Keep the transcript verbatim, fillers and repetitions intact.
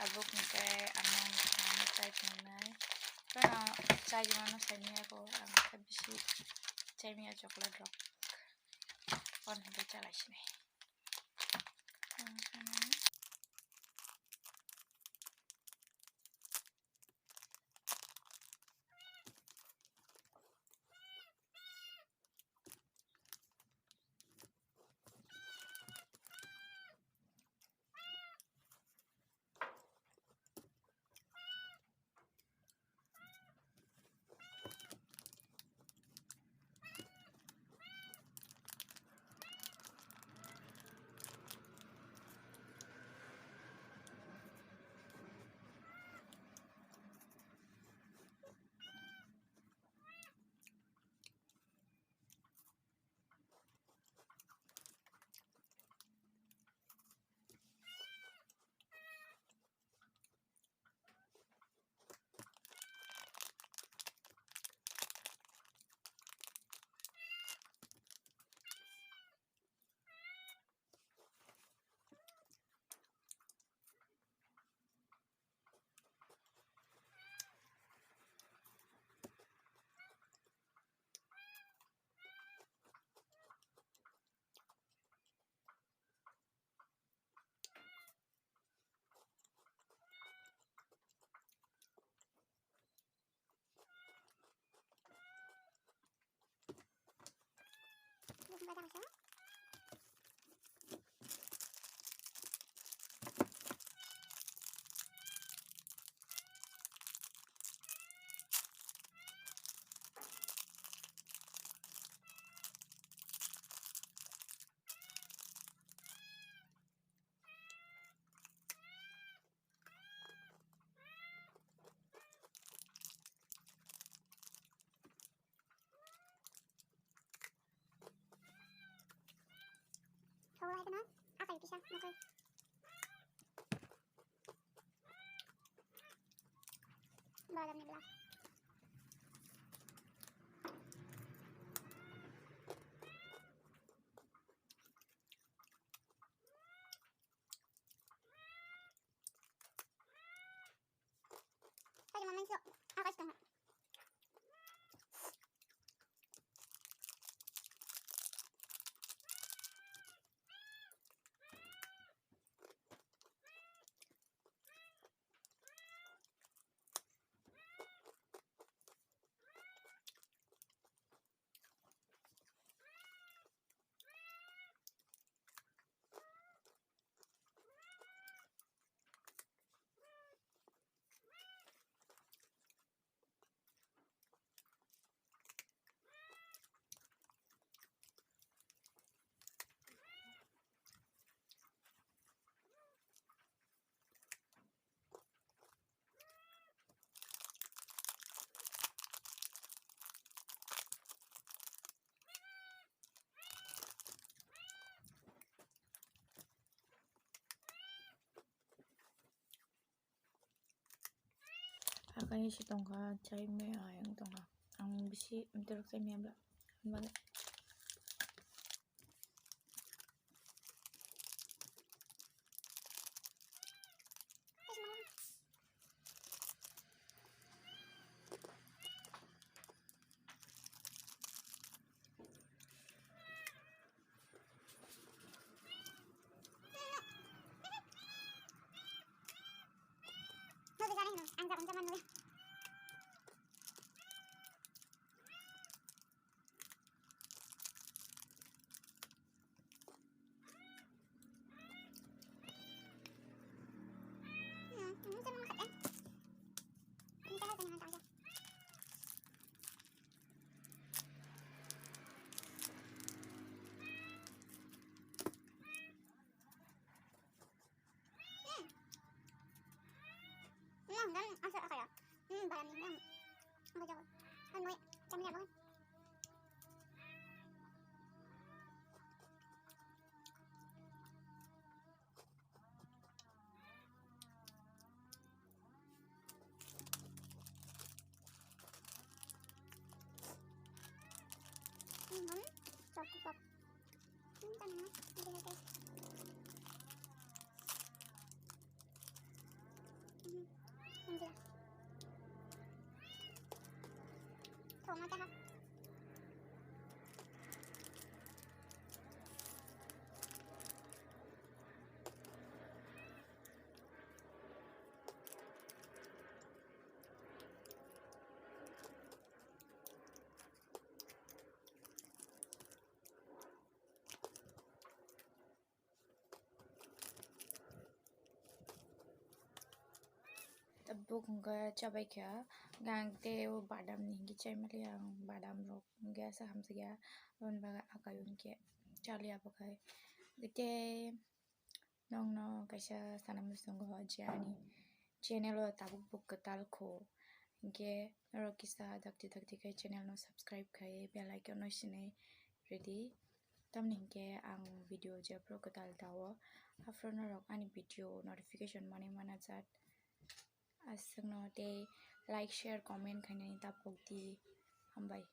Tabuk hwnkhe ang nang thani chai tongnai. Phano chai mano saimanya ko ang khe bisi chaimanya chocolate rok. Phano hwnkhe chalai sinai. Solo hai kheno akai kisa nokol. Badam ni bla. Tadi mama iso, akas tong. Hakani si tongkha, chai maya ayang tongkha. Ang bisi mtwrwk chai maya bla. Hwnbagle. Tabuk hwnkhe chabai kha, ang tei o badam ni hwnkhe chai mali ang, badam rok hwnkhe asa hamjakya, aboni bagwi akai o hwnkhe chaliya bo khai. Tei nokno kaisa sana muchungo je ani channel o tabuk bo kwtal kho, hwnkhe norok kisa dakti dakti khai channel no subscribe khai bell icon no sinai rwdi. Tamni hwnkhe ang video jephru kwtal dao, aphuru norok ani video notification manwi manajak. Aswkno tei like, share, comment khainani tapokdi. Hambai.